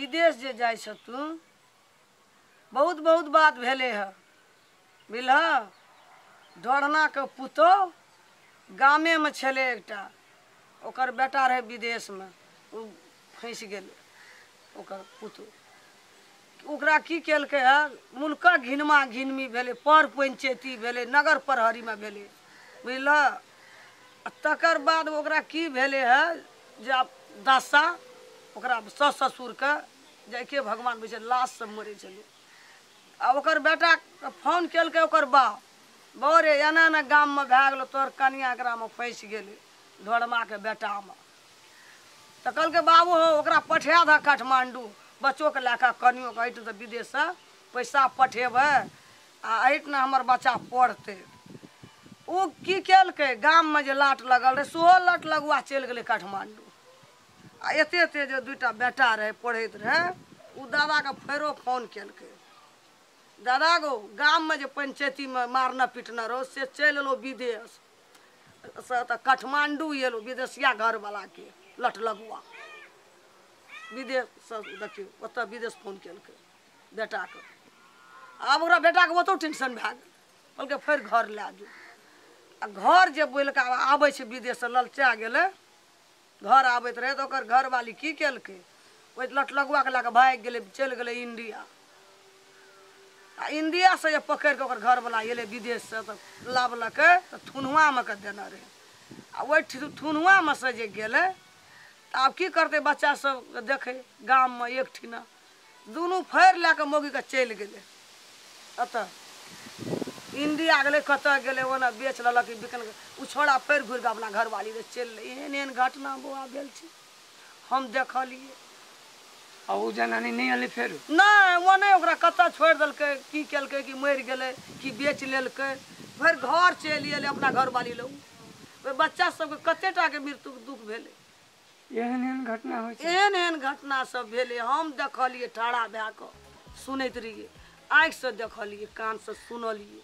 विदेश जे जाइ छ तू बहुत बहुत बात भेलै हँ बुझलह। ढोरनाके पुतोह गामेमे छलै एकटा, ओकर बेटा रहै विदेशमे, ओ फँसि गेलै ओकर पुतोह। ओकरा की केलकै हँ, मुल्कक घिनमा घिनमी भेलै, पर पंचैती भेलै, नगर प्रहरीमे भेलै बुझलह। आ तकर बाद ओकरा की भेलै हँ जे आब दशा ओकरा सास ससुरके जाइके भगवान बुझै लाश सब मरै छलै। आ ओकर बेटाके फोन केलकै ओकर बाप, बौ रे एना एना गाममे भए गेलौ, तोहर कनिया एकरामे फँसि गेलै ढोरमाके बेटामे। तऽ कहलकै बाबू हौ ओकरा पठा दह काठमाण्डू, बच्चोके लए कऽ कनियोके एहिठाम तऽ विदेशसँ पैसा पठेबै आ एहिठिना हमर बच्चा पढ़तै। ओ की केलकै, गाममे जे लाट लगल रहै सेहो लाट लगुआ चलि गेलै काठमाण्डू। आ एते एते जे दूटा बेटा रहै पढ़ैत रहै, ओ दादाके फेरो फोन केलकै, दादा गो गाममे जे पंचैतीमे मारना पीटना रहो से चलि एलौ विदेश से, तऽ काठमाण्डू एलौ विदेशिया घरवलाके लट लगुआ विदेशसँ। देखियौ ओतऽ विदेश फोन केलकै बेटाके। आब ओकरा बेटाके ओतौ टेंशन भए गेल, कहलकै फेर घर लए जो। आ घर जे बोलिके आबै छै विदेशसँ ललचा गेलै, घर आबैत रहै तऽ ओकर घरवाली की केलकै, ओहि लटलगुआके लए कऽ भागि गेलै, चलि गेलै इंडिया। आ इंडियासँ जे पकड़ि कऽ ओकर घरवला एलै विदेशसँ तऽ लाबलकै तऽ थुनहुआमे के देने रहै। आ ओहि थुनहुआमे से जे गेलै तऽ आब की करतै बच्चा सबके देखै गाममे एकठिना, दुनू फड़ि लए कऽ मौगीके चलि गेलै एतऽ इंडिया गेलै, कतऽ गेलै ओना बेच लेलक बिकल। ओ छौड़ा फेर घुरि कऽ अपना घरवाली लग चलि गेलै। एहन एहन घटना बौआ भेल छै, हम देखलियै। आ ओ जनानी नहि एलै फेर? नहि, ओ नहि, ओकरा कतऽ छोड़ि देलकै, की केलकै, कि मरि गेलै कि बेच लेलकै, फेर घर चलि एलै अपना घरवाली लग। ओहि बच्चा सबके कते टाके मृत्युके दुःख भेलै। एहन एहन घटना होइ छै, एहन एहन घटना सब भेलै। हम देखलियै, ठाढ़ा भए कऽ सुनैत रहियै, आँखिसँ देखलियै, कानसँ सुनलियै।